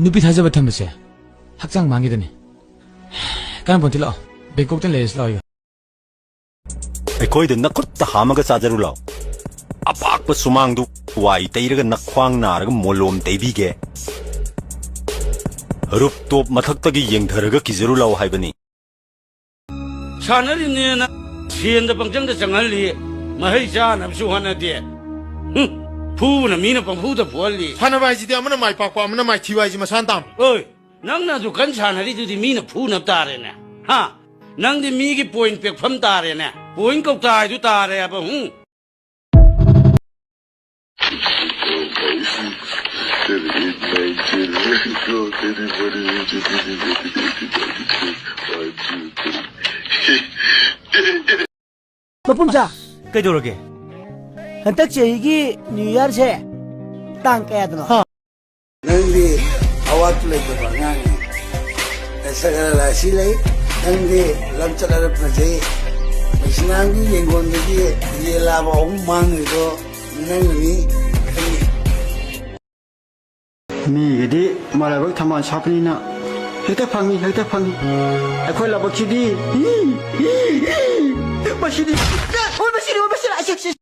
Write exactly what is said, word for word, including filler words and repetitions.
ꯅꯨꯄꯤ ꯊꯥꯖꯕ ꯊꯝꯕꯁꯦ ꯍꯛꯆꯥꯡ ꯃꯥꯡꯉꯤꯗꯅꯤ꯫ ꯀꯥꯟꯅꯄꯣꯟꯇꯦ, ꯂꯥꯛꯑꯣ, ꯕꯦꯡꯀꯣꯛꯇ ꯂꯩꯔꯁꯤ ꯂꯥꯛꯑꯣ꯫ ꯑꯩꯈꯣꯏꯗ ꯅꯈꯨꯠꯇ ꯍꯥꯝꯃꯒ ꯆꯥꯖꯔꯨ ꯂꯥꯎ꯫ ꯑꯄꯥꯛꯄ ꯁꯨꯃꯥꯡꯗꯨ ꯋꯥꯏ ꯇꯩꯔꯒ ꯅꯈ꯭ꯋꯥꯡ ꯅꯥꯔꯒ ꯃꯣꯂꯣꯝ ꯇꯩꯕꯤꯒꯦ꯫ ꯔꯨꯞꯇꯣꯞ ꯃꯊꯛꯇꯒꯤ ꯌꯦꯡꯊꯔꯒ ꯀꯤꯖꯔꯨ ꯂꯥꯎ ꯍꯥꯏꯕꯅꯤ꯫ ꯁꯥꯟꯅꯔꯤꯅꯦꯅ ꯁꯦꯟꯗ ꯄꯪꯆꯪꯗ ꯆꯪꯍꯜꯂꯤ, ꯃꯍꯩ ꯆꯥꯅꯕꯁꯨ ꯍꯣꯠꯅꯗꯦ꯫ ꯍꯨꯝ, ꯐꯨꯕꯅ ꯃꯤꯅ ꯄꯪꯐꯨꯗ ꯐꯨꯍꯜꯂꯤ꯫ ꯁꯥꯟꯅꯕ ꯍꯥꯏꯁꯤꯗꯤ ꯑꯃꯅ ꯃꯥꯏ ꯄꯥꯛꯄ, ꯑꯃꯅ ꯃꯥꯏ ꯊꯤꯕ ꯍꯥꯏꯁꯤ ꯃꯁꯥꯅ ꯇꯥꯕꯅꯤ꯫ ꯑꯣꯏ, ꯅꯪꯅ ꯑꯗꯨ ꯀꯟ ꯁꯥꯟꯅꯔꯤꯗꯨꯗꯤ ꯃꯤꯅ ꯐꯨꯅꯕ ꯇꯥꯔꯦꯅꯦ꯫ ꯍꯥ? ꯅꯪꯗꯤ ꯃꯤꯒꯤ ꯄꯣꯏꯟ ꯄꯦꯛꯐꯝ ꯇꯥꯔꯦꯅꯦ꯫ ꯄꯣꯏꯟ ꯀꯧꯇꯥ ꯍꯥꯏꯗꯨ ꯇꯥꯔꯦ ꯍꯥꯏꯕ, ꯍꯨꯝ꯫ ꯃꯄꯨꯝꯆꯥ, ꯀꯩꯗꯧꯔꯒꯦ? ꯍꯟꯗꯛ ꯆꯍꯤꯒꯤ ꯅ꯭ꯌꯨ ꯌꯥꯔꯁꯦ ꯇꯥꯡ ꯀꯌꯥꯗꯅꯣ? ꯅꯪꯗꯤ ꯑꯋꯥꯠꯄ ꯂꯩꯇꯕ ꯑꯉꯥꯡꯅꯤ꯫ ꯅꯁꯛ ꯈꯔ ꯔꯥꯁꯤ ꯂꯩ꯫ ꯅꯪꯗꯤ ꯂꯝꯆꯠ ꯈꯔ ꯐꯖꯩ꯫ ꯃꯁꯤꯅꯥꯡꯒꯤ ꯌꯦꯡꯒꯣꯟꯗꯒꯤ ꯌꯦꯟ ꯂꯥꯕ ꯑꯍꯨꯝ ꯃꯥꯡꯉꯤꯗꯣ ꯅꯪꯅꯤ꯫ ꯃꯤꯒꯤꯗꯤ ꯃꯔꯥꯏꯕꯛ ꯊꯝꯕꯥꯜ ꯁꯥꯠꯄꯅꯤꯅ ꯍꯦꯛꯇ ꯐꯪꯉꯤ, ꯍꯦꯛꯇ ꯐꯪꯉꯤ꯫ ꯑꯩꯈꯣꯏ ꯂꯥꯏꯕꯛꯁꯤꯗꯤ, ꯃꯁꯤꯗꯤ, ꯑꯣꯏ, ꯃꯁꯤꯗꯤ, ꯑꯣꯏ, ꯃꯁꯤꯗꯤ, ꯑꯁ, ꯑꯁ,